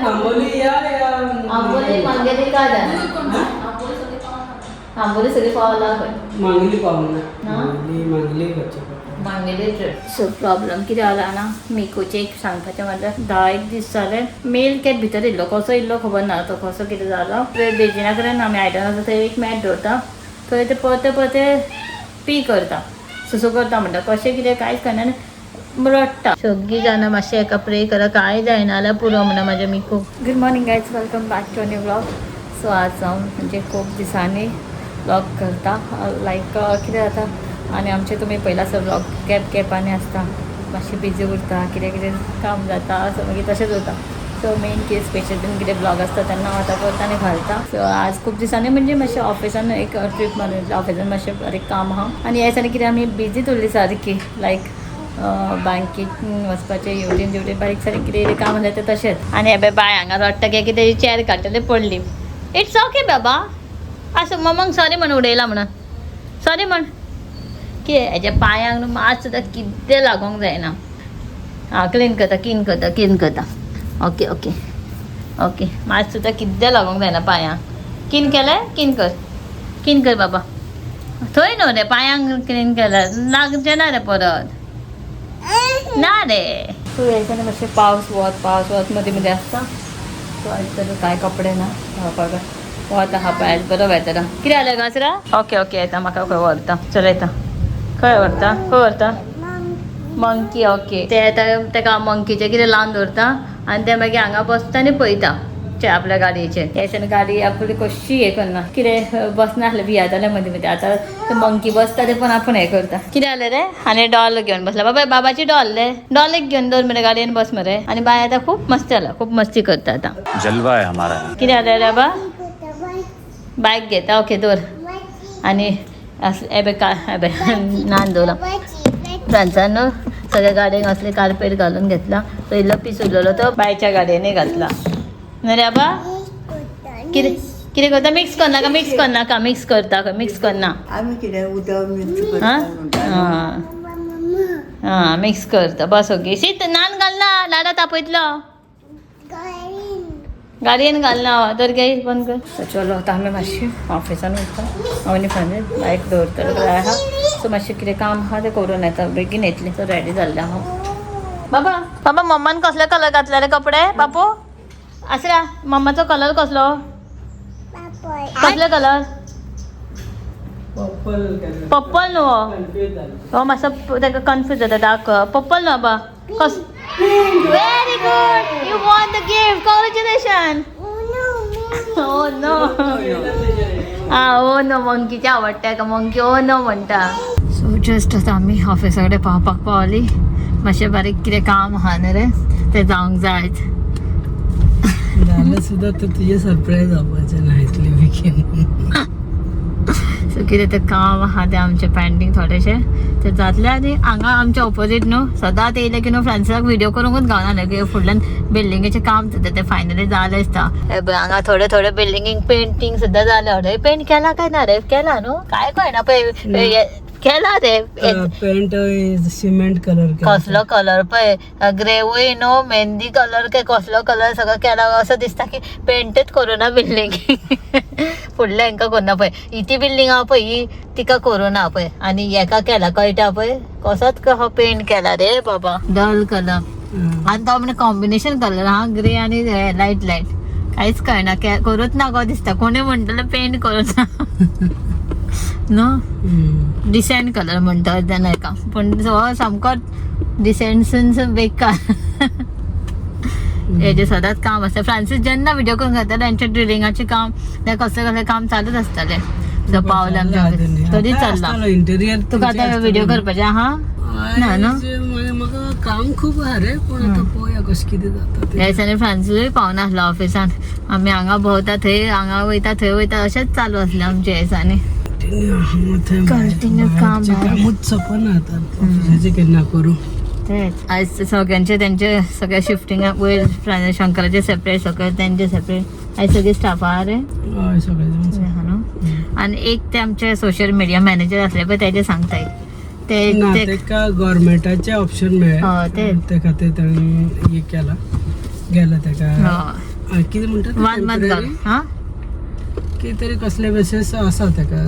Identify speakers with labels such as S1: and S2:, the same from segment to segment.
S1: आंबोली या या.
S2: आंबोली मांगेली का जाणार? आंबोली सगळी पावला खंय.
S1: मांगली पावना.
S2: ना?
S1: मांगली मांगली करचें पडटा.
S2: मांगेली ट्रिप. सो प्रॉब्लम कितें जाला ना, मिकूचे एक सांगपाचें म्हणल्यार 10 एक दीस जाले मेल कॅट भितर येयल्लो. कसो येयल्लो खबर ना, तो कसो कितें जालो. बेजिना कडेन आमी आयदनां आसा थंय एक मॅट दवरता, थंय ते परते परते पी करता, सुसू करता. म्हणटा कशें कितें कांयच कळना आनी रडटा. सगळीं जाणां मातशें हेका प्रे करा, कांय जायना जाल्यार पुरो म्हणा म्हाज्या मिकूक. Good morning guys, welcome back to new vlog. So आज हांव म्हणजे खूब दिसांनी व्लॉग करता. लायक कितें जाता आनी आमचे तुमी पयला असो व्लॉग गॅप गॅपांनी आसता, मातशें बिजी उरता, कितें कितें काम जाता, सो मागीर तशेंच उरता. सो मेन कितें स्पेशल बीन कितें ब्लॉग आसता तेन्ना हांव आतां करता आनी घालता. सो आज खूब दिसांनी म्हणजे मातशें ऑफिसान एक ट्रीप मारून, ऑफिसान मातशें बारीक काम आहा आनी ह्या दिसांनी कितें आमी बिजीच उरली सारकी. लायक बँकेत वचपाचें, येवटेन तेवटेन बारीक सारीक कितें कितें काम आसलें तें तशेंच. आनी हे बाय हांगा रडटा की तेजी चॅर काडटले पडली. It's okay बाबा, आसूं. मम्माक सॉरी म्हण उडयला म्हणून सॉरी म्हण की हेज्या पांयांक न्हू मात सुद्दां कितें लागोंक जायना. आं, क्लीन करता, क्लीन करता, क्लीन करता. ओके ओके ओके, मात सुद्दां कितें लागोंक जायना पांयांक. क्लीन केलें? क्लीन कर, क्लीन कर बाबा. थंय न्हू रे, पांयांक क्लीन केलें, लागचें ना रे परत ना रे. सो ह्या दिसांनी मातशें पावस वत पावस वत मदीं मदीं आसता. सो आयज तर कांय कपडे ना धांवपाक. वत आहा पळय आयज, बरो वेदर. कितें जालें गासरा? ओके ओके, येता. म्हाका खंय व्हरता? चल येता. खंय व्हरता? खंय व्हरता? मंकी. ओके, ते आतां तेका मंकीचें कितें लावन दवरता आनी ते मागीर हांगा बसता आनी पळयता आपल्या गाडयेचेर. ह्या दिसांनी गाडी आपली कशी हें करना, कितें बसनासलें, भियातालें मदीं मदीं. आतां ते मंकी बसता ते पण आपूण हें करता. कितें जालें रे? आनी डॉल घेवन बसला. बाबा, बाबाची डॉल रे, डॉल एक घेवन दवर मरे गाडयेन, बस मरे. आनी बाय आतां खूब मस्ती जाला, खूब मस्ती करता आतां.
S3: जलवा है हमारा.
S2: कितें जालें रे बाबा? बायक घेता? ओके, दवर. आनी हे का हे नान दवरला फ्रांसान. न्हू सगळ्या गाडयेक असले कार्पेट घालून घेतला. तो इल्लो पीस उरलेलो तो बायच्या गाडयेनी घातला. न्हू रे आबा? कितें कितें करता? मिक्स करनाका, मिक्स करनाका. मिक्स करता खंय, मिक्स करना.
S4: आमी कितें उदक मिक्स करता
S2: आं
S4: म्हणटा.
S2: आं आं, मिक्स करता. बस, ओके. शीत नान घालना, लाडा तापयतलो. गाडयेन घालना तर गे, बंद कर. तर चलो, आतां आमी मातशी ऑफिसान वयता. हांव आनी फ्रेंड बायक दवरतलो आहा. सो मातशें कितें काम आहा तें करून येता, बेगीन येतली. सो रेडी जाल्लें आहा. बाबा, बाबा, मम्मान कसले कलर घातले रे कपडे? बापू, आसरा, मम्माचो कलर कसलो? कसले कलर?
S1: पर्पल.
S2: पर्पल न्हू हो.
S1: कन्फ्यूज जालें.
S2: हो, मातसो ताका कन्फ्यूज जाता. डार्क पर्पल न्हू बाबा? कस? Very good, you won the gift, congratulation. Oh no. Ah, oh no, मंकीचे आवडटा का मंकी. ओ नो म्हणटा. सो जस्ट आतां आमी ऑफिसा कडेन पावपाक पावली. मातशें बारीक कितें काम आहा न्हू रे, तें जावंक जायच.
S1: जालें सुद्दां तर तुजें सरप्रायज जावपाचें ना इतले बेगीन.
S2: सो कितें तें काम आहा तें आमचें पेंडींग थोडेशें, तें जातलें. आनी हांगा आमच्या ऑपोजीट न्हू सदांच येयलें की न्हू फ्रांसिसाक व्हिडिओ करूंकूच गावना की फुडल्यान बिल्डिंगेचें काम जाता, तें फायनली जालें दिसता. हे पळय, हांगा थोडे थोडे बिल्डिंगेक पेंटींग सुद्दां जालें. हडे पेंट केला काय ना रे? केला न्हू? काय कळना पळय, केला रे.
S1: Paint cement colour.
S2: कसलो कलर पळय, ग्रेवूय न्हू, मेहंदी कलर काय कसलो कलर सगळो केला. असो दिसता की पेंटच करूना बिल्डिंग. फुडल्या हेंका करूना पळय, ही ती बिल्डिंग आहा पळय ही, तिका करूना पळय. आनी हेका केला, कळटा पळय कसोच कसो पेंट केला रे बाबा, डल कलर. आनी तो म्हणजे कॉम्बिनेशन कलर हा, ग्रे आनी लायट लायट. कांयच कळना, करूच ना गो दिसता. कोणी म्हणटलो पेंट करूच ना न्हू. डिसेंट कलर म्हणटा तेन्ना हेका, पूण हो सामको डिसेंटसून बेकार. हेजे सदांच काम आसता. फ्रांसीस जेन्ना व्हिडिओ करून घालता, तेंच्या ड्रिलिंगाचें काम, तें कसलें कसलें काम चालूच आसतालें. सो पावलें आमच्या ऑफिस तरी चल्लां.
S1: इंटेरियर.
S2: तुका आतां व्हिडिओ करपाचें आहा ना न्हू?
S1: म्हाका काम खूब आहा रे, पूण आतां पळोवया कशें कितें जाता तें.
S2: ह्या दिसांनी फ्रांसीसूय पावनासलो ऑफिसान. आमी हांगा भोंवता, थंय हांगा वयता, थंय वयता, अशेंच चालू आसलें आमच्या ह्या दिसांनी. Continue काम
S1: बाहेरचें
S2: आहे.
S1: कामूच सोंपना आतां, ऑफिसाचें केन्ना करूं?
S2: तेच, आयज सगळ्यांचे तेंचे सगळे शिफ्टिंग वयर, शंकराचे सेपरेट, सगळे तेंचे सेपरेट. आयज सगळे स्टाफ आहा रे.
S1: हय, सगळें जावन.
S2: हा न्हू. आनी एक ते आमचे सोशल मिडिया मॅनेजर आसले पळय, तेजे सांगताय ते.
S1: ना.
S2: ते
S1: तेका गव्हर्मेंटाचे ऑप्शन
S2: हय,
S1: मेळ्ळे.
S2: तेच.
S1: ते खातीर ताणें हे केलां, गेला तेका.
S2: हय.
S1: कितें म्हणटा
S2: वन मंथ गावला. हां,
S1: कितें तरी कसले बेसीस आसा तेका,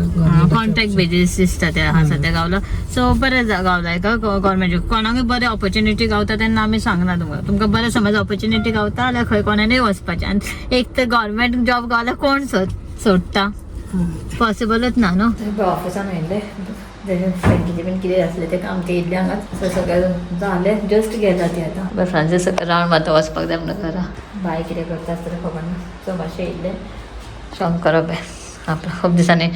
S2: कॉन्ट्रॅक्ट बेजीस दिसता ते आहा सद्या गावला. सो बरें गावला एका गव्हर्मेंट कोणाकूय बरें ऑपॉर्च्युनिटी गावता तेन्ना आमी सांगना तुमकां. तुमकां बरें समज ऑपॉर्च्युनिटी गावता जाल्यार खंय कोणानूय वचपाचें. आनी एक तर गव्हर्मेंट जॉब गावल्यार कोण सोडटा, पॉसिबलच ना न्हू. ऑफिसान येयल्ले बँकेचे बीन कितें आसलें तें काम ते येयल्ले हांगाच. सो सगळें जालें, जस्ट गेला ती आतां. बरें फ्रांसीस सगळें रावंड मारता वचपाक जाय म्हणून घरा. बाय कितें करता आसतलें खबर ना. सो मातशें येयल्लें शंकर आपलो खूब दिसांनी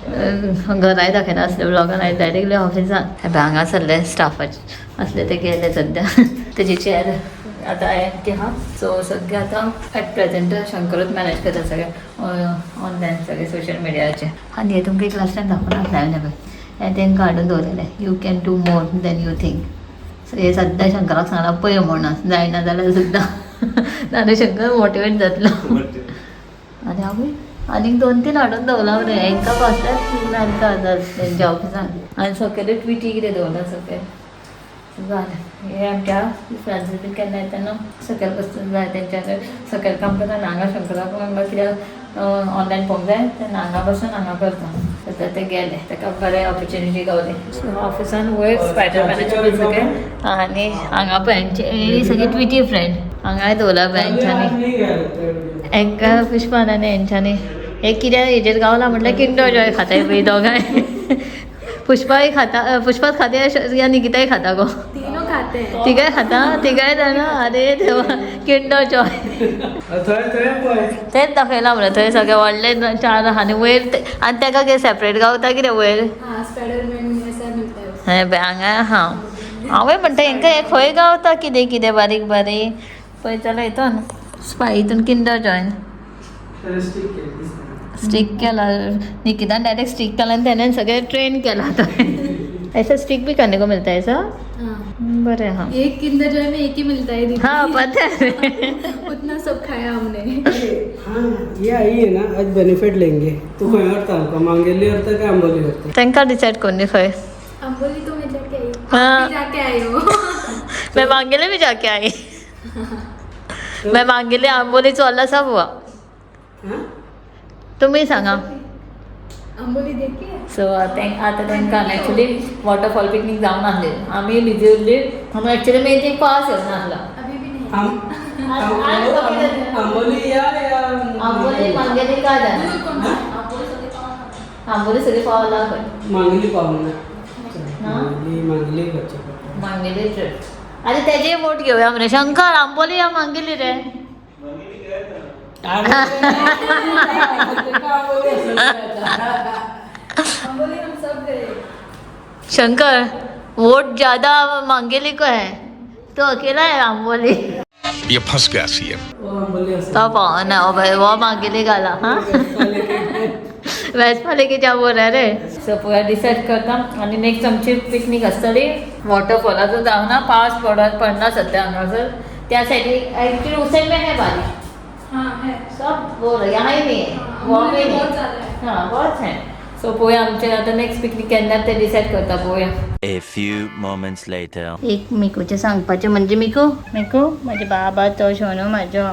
S2: घराय दाखयना आसलें ब्लॉगान, आयज डायरेक्टली ऑफिसान. हे हांगा सरले स्टाफाचे आसले ते गेले सद्या, तेजी चेअर आतां एम्प्टी आहा. सो सगळें आतां एट प्रेजेंट शंकरूच मॅनेज करता सगळें ऑनलायन सगळें सोशल मिडियाचें. आनी हें तुमकां एक लास्ट टायम दाखोवन आसलें हांवें पळय, हें तांकां हाडून दवरलेलें, you can do more than you think. So हें सद्या शंकराक सांगलां पळय म्हणून, जायना जाल्यार सुद्दां नाजाल्यार शंकर मोटिवेट जातलो. आनी हांवूय आनीक 2-3 हाडून दवरला मरे, हेंकां कसलेच मेळटा तेंच्या ऑफिसान. आनी सकयले ट्विटी कितें दवरला सकयल जालें. हे आमच्या फ्रांसीस बीन केन्ना येता न्हू सकयल बसून जाय तेंच्या सकयल काम करता. हांगा शंकराक म्हणल्यार कित्याक ऑनलायन पळोवंक जाय तेन्ना हांगा बसून हांगा करता. सद्या ते गेले, ताका बरें ऑपॉर्च्युनिटी गावली. सो ऑफिसान वयर स्पायडरमॅनाचे बीन सगळे, आनी हांगा पळय ही सगळी ट्विटी फ्रेंड हांगाय दवरला बेंचांनी. हेंकां पुष्पान आनी हेंच्यांनी हे कित्याक हेजेर गावला म्हटल्यार किंडर जॉय खाताय पळय दोगांय. पुष्पाय खाता, पुष्पाच खाते या निकिताय खाता गो,
S3: तीनों खाते हैं.
S2: तिगाय खाता, तिगाय जाणा. अरे देवा, किंडर जॉय तेच दाखयला म्हणल्यार थंय सगळे व्हडले 4 आहा आनी वयर आनी तेका कितें सेपरेट गावता कितें वयर.
S3: हाँ, स्पाइडरमैन ऐसा मिलता है.
S2: हें पळय हांगा आहा. हांवूय म्हणटा हेंकां हें खंय गावता कितें कितें बारीक बारीक पळय जाल्यार हितून स्पाय हितून किंडर जॉय स्टिक केला. निकितान डायरेक्ट स्टिक केला आनी तेणें सगळें ट्रेन केला तो. ऐसा स्टिक भी करने को मिलता है ऐसा.
S3: हाँ,
S2: बरें. हाँ,
S3: एक किंडर जॉय में एक ही मिलता है दीदी.
S2: हाँ पता है.
S3: उतना सब खाया हमने.
S1: हाँ, ये आई है ना आज, बेनिफिट लेंगे. तू खंय व्हरता आमकां, मांगेली व्हरता काय आंबोली व्हरता?
S2: तांकां डिसायड करून खंय.
S3: अंबोली तो मैं जाके आई.
S2: हाँ.
S3: आप भी जाके आई हो.
S2: मैं मांगेले भी जाके आई. मैं मांगेले आंबोली चोल्ला सब हुआ. तुम्ही सांगा.
S3: अंबोली देखी.
S2: सो आतां तांकां एक्चुली वॉटरफॉल पिकनीक जावन आसले, आमी बिजी उरली. आमी एक्चुअली मेन थिंग पावस येवन आसलो.
S3: अभी भी नहीं.
S1: आंबोली या या
S2: आंबोली मांगेली काय जाणा, आंबोली सगळी पावला खंय.
S1: मांगली पावना.
S2: हा?
S1: मांगली, मांगली करचें पडटा.
S2: मांगेली ट्रिप. आनी तेजेय वोट घेवया मरे शंकर, आंबोली या मांगेली रे?
S3: अंबोली हम सब गए.
S2: शंकर, वोट ज्यादा मांगेली को है तो अकेला है आंबोली.
S5: ये फंस गया सीएम.
S1: वो आंबोली आसा.
S2: तो पावना ओ भाई, वो मांगेली घाला. हा, वेस्पा लेके जा बोल रे. सो पळय डिसायड करता आनी नेक्स्ट आमची पिकनीक आसतली वॉटरफॉलाचो. जावना पावस पडना सद्या हांगासर त्या सायडीक. एक्चुअली उस साइड में है बारिश.
S3: हाँ है.
S2: सब वो यहाँ ही नहीं है,
S3: हाँ,
S2: वो भी
S3: बहुत
S2: नहीं.
S3: ज्यादा है.
S2: हां, बहुत है. सो पळोवया आमचे आतां नेक्स्ट पिकनीक केन्ना ते डिसायड करता पळोवया.
S6: A few moments later.
S2: एक मिकूचें सांगपाचें म्हणजे मिकू, मिकू म्हजे बाबा तो शोनू म्हाजो,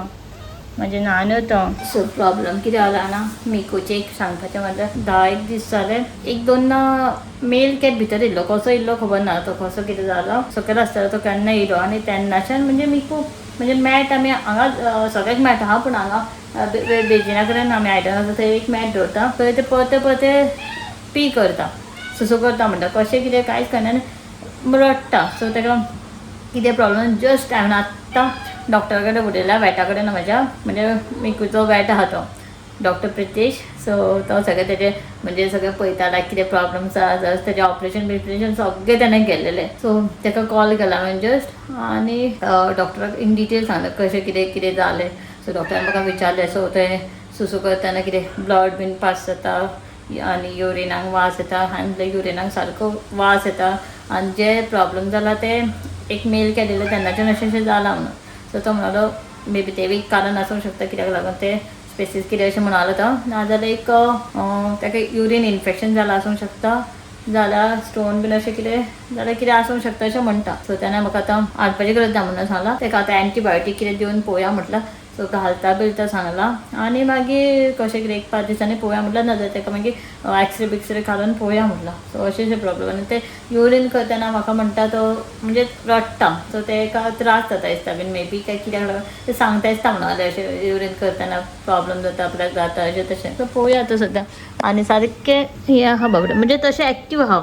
S2: म्हजें नानू तो. सो प्रॉब्लम कितें जाला ना मिकूचें एक सांगपाचें म्हणल्यार 10-1 दीस जाले, 1-2 मेल कॅट भितर येयल्लो, कसो येयल्लो खबर ना, तो कसो कितें जालो सकयल आसतालो तो केन्ना येयलो. आनी तेन्नाच्यान म्हणजे मिकू म्हणजे मॅट आमी हांगा सगळ्याक मॅट आहा, पूण हांगा बेजिना कडेन आमी आयदनां आसा थंय एक मॅट दवरता, थंय ते परते परते पी करता, सुसू करता. म्हणटा कशें कितें कांयच कळना आनी रडटा. सो ताका कितें प्रॉब्लम जस्ट हांवें आत्तां डॉक्टरा कडेन उलयला, वेटा कडेन म्हाज्या, म्हणजे मिकूचो वेट आहा तो डॉक्टर प्रितेश. सो तो सगळें तेजे म्हणजे सगळें पळयता, लायक कितें प्रॉब्लम्स आहा जाल्यार तेजें ऑपरेशन बिपरेशन सगळें तेणें केल्लेलें. सो ताका कॉल केला हांवें जस्ट आनी डॉक्टराक इन डिटेल सांगलें कशें कितें कितें जालें. सो डॉक्टरान म्हाका विचारलें, सो तें सुसू करतना कितें ब्लड बीन पास जाता आनी युरिनाक वास येता. आनी युरिनाक सारको वास येता आनी जे प्रॉब्लम जाला ते एक मेल केलेले तेन्नाच्यान अशें अशें जालां म्हणून. सो तो म्हणालो मे बी तें एक कारण आसूंक शकता कित्याक लागून ते स्पेसीस कितें अशें म्हणालो तो. नाजाल्यार एक ताका युरीन इन्फेक्शन जालां आसूंक शकता, जाल्यार स्टोन बीन अशें कितें जाल्यार कितें आसूंक शकता अशें म्हणटा. सो तेणें म्हाका आतां हाडपाची गरज ना म्हणून सांगलां. ताका आतां एंटीबायोटीक कितें दिवन पळोवया म्हटलां. सो घालता बिलता सांगला आनी मागीर कशें कितें एक 5 दिसांनी पळोवया म्हटल्यार ना जाल्यार ताका मागीर एक्सरे बिक्सरे घालून पळोवया म्हटलां. सो अशें प्रॉब्लम. आनी ते युरीन करतना म्हाका म्हणटा तो म्हणजे रडटा, सो तेका त्रास जाता दिसता बीन मे बी काय कित्याक लागून ते सांगता दिसता म्हणून जाल्यार अशें युरीन करतना प्रॉब्लम जाता आपल्याक जाता अशें तशें. सो पळोवया आतां सद्या. आनी सारकें हें आहा बाबडे म्हणजे तशें एक्टीव आहा.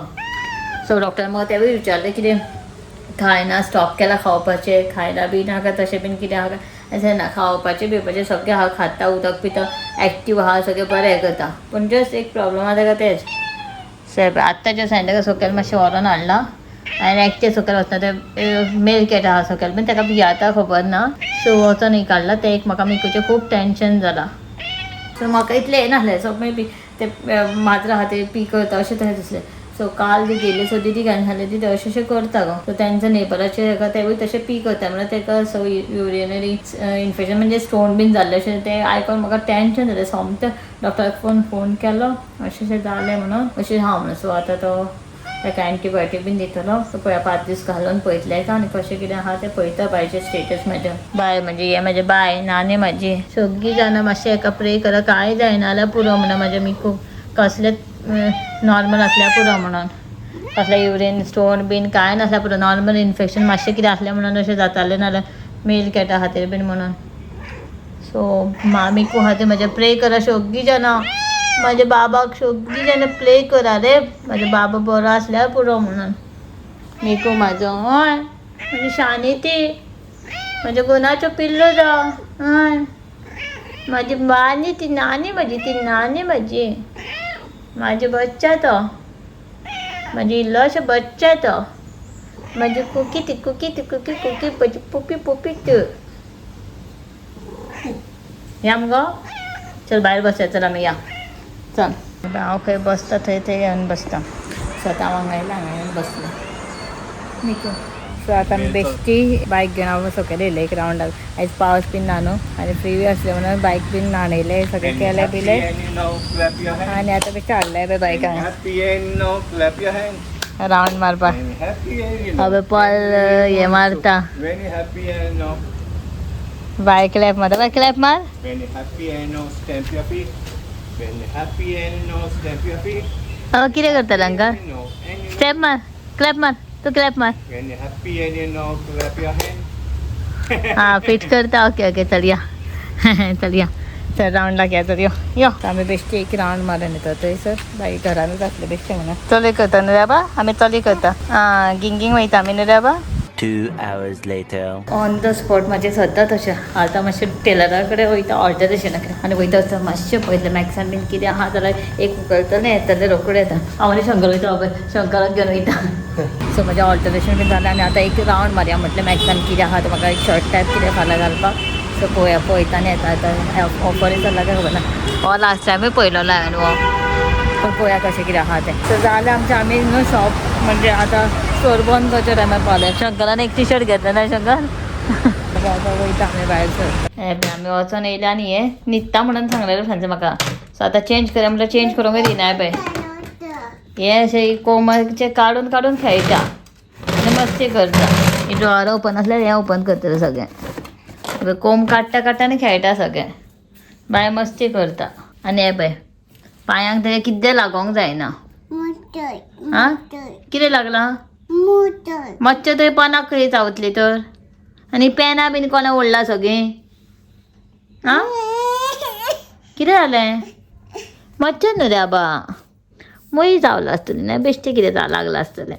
S2: सो डॉक्टरान म्हाका तेवूय विचारलें कितें खायना स्टॉप केला खावपाचें, खायना बी नाका तशें बीन कितें आहा अशें ना, खावपाचें पिवपाचें सगळें आहा, खाता उदक पिता एक्टीव आहा सगळें बरें हें करता, पूण जस्ट एक प्रॉब्लम आहा ताका तेंच. सायब आत्तां जस्ट हांवें ताका सकयल मातशें व्हरोन हाडलां आनी एकटें सकयल वचना तें मेल कॅट आहा सकयल बीन ताका भियाता खबर ना, सो वचोन एक हाडलां. तें एक म्हाका मिकूचें खूब टेंशन जालां. सो म्हाका इतलें हें नासलें, सो मे बी ते माजरां आहा ते पी करता अशें तशें दिसलें. सो काल ती गेली सो दिदी घालून सांगलें दिदी अशें अशें करता गो, सो तेंच्या नेबराचेर हेका तेवूय तशें पी करता म्हणल्यार तेका सो युरिनरी इन्फेक्शन म्हणजे स्टोन बीन जाल्लें अशें तें आयकोन म्हाका टेंशन जालें सोमतें. डॉक्टराक फोन केलो अशें अशें जालें म्हणून अशें आहा म्हणून. सो आतां तो ताका एंटीबायोटीक बीन दितलो. सो पळया 5 दीस घालून पळयतलें एका आनी कशें कितें आहा तें पळयता बायचें स्टेटस म्हाजें. बाय म्हणजे हें म्हाजें बाय नानी म्हाजी सगळीं जाणां मातशें हेका प्रे करा कांय जायना जाल्यार पुरो म्हणून म्हाजें मिकू कसलेंच नॉर्मल आसल्यार पुरो म्हणून, कसलें युरीन स्टोन बीन कांय नासल्यार पुरो, नॉर्मल इन्फेक्शन मातशें कितें आसलें म्हणून अशें जातालें नाल्यार मेल कॅटा खातीर बीन म्हणून. सो मिकू खातीर म्हाजें प्रे करा सगळीं जाणां, म्हाज्या बाबाक सगळीं जाणां प्रे करा रे, म्हाजो बाबा बरो आसल्यार पुरो म्हणून. मिकू म्हाजो हय म्हजी शानी ती म्हज्या गुणाचो पिल्लो तो हय म्हाजी नानी ती नानी म्हजी ती नानी म्हजी म्हाजो बच्चा तो म्हाजी इल्लोसो बच्चा तो म्हाजी कुकी ती कुकी ती कुकी कुकी म्हजी पुपी पुपी तूं. या मुगो चल भायर बसया, चल आमी या चल. हांव खंय बसता थंय थंय येवन बसता. सो आतां हांव हांगा येयलां, हांगा येवन बसलें मिकू. सो आतां आमी बेश्टी बायक घेवन हांव सकयल येयलें एक रावंडाक. आयज पावस बीन ना न्हू आनी फ्री आसलें म्हणून बायक बीन न्हाणयलें सगळें केलें बिलें आनी आतां बेश्टें हाडलें पळय बायक हांवें रावंड मारपाक. अबे पॉल हें मारता बाय क्लॅप मारता, बाय क्लॅप मार. कितें करता तांकां? स्टेप मार, क्लॅप मार, तूं क्लॅप मार. हां फिट करता. ओके ओके चल या चल या चल रावंडाक या चल यो यो. आमी बेश्टी एक रावंड मारून येता थंयसर बाई घरानूच आसले बेश्टे म्हणून. चलय करता न्हू रे बा, आमी चलय करता. आं गिंगींग वयता आमी न्हू रे बा.
S6: 2 hours later.
S2: On the spot म्हाजें सद्दां तशें. आतां मातशें टेलरा कडेन वयता ऑल्टरेशना कडेन आनी वयता आसतना मातशें पळयतलें मॅक्सान बीन कितें आहा जाल्यार एक उखलतलें येतलें रोखडें येता. हांव आनी शंकर वयता पळय, शंकराक घेवन वयता. सो म्हाजें ऑल्टरेशन बीन जालें आनी आतां एक रावंड मारया म्हटलें मॅक्सान कितें आहा तें म्हाका एक शर्ट टायप कितें फाल्यां घालपाक. सो पळोवया पळयता आनी येता. आतां ऑफरूय चल्ला काय खबर ना, हो लास्ट टायमूय पळयलोलो हांवें हो, पूण पळोवया कशें कितें आहा तें. सो जालें आमचें, आमी न्हू शॉप म्हणजे आतां स्टोर बंद करच्या टायमार पावले. शंकरान एक टी शर्ट घेतलें ना शंकर. आतां वयता आमी भायर सर. हें आमी वचोन येयले आनी हें न्हिदता म्हणून सांगलेलें सांजचे म्हाका. सो आतां चेंज करया म्हटल्यार चेंज करूंकय दिना पळय. हें अशें कोमाचें काडून काडून खेळटा आनी मस्ती करता. ही ड्रॉवर ओपन आसल्यार हें ओपन करतलें सगळें. कोम काडटा काडटा आनी खेळटा सगळें, बाय मस्ती करता. आनी हें पळय पांयांक तेका कितें लागोंक जायना. आं कितें लागलां? मच्छर थंय पानाक खंय चावतली तर. आनी पेनां बीन कोणा ओडला सगळीं. आं कितें जालें? मच्छर न्हू रे आबा, मुय चावला आसतली ना बेश्टें कितें लागलां आसतलें.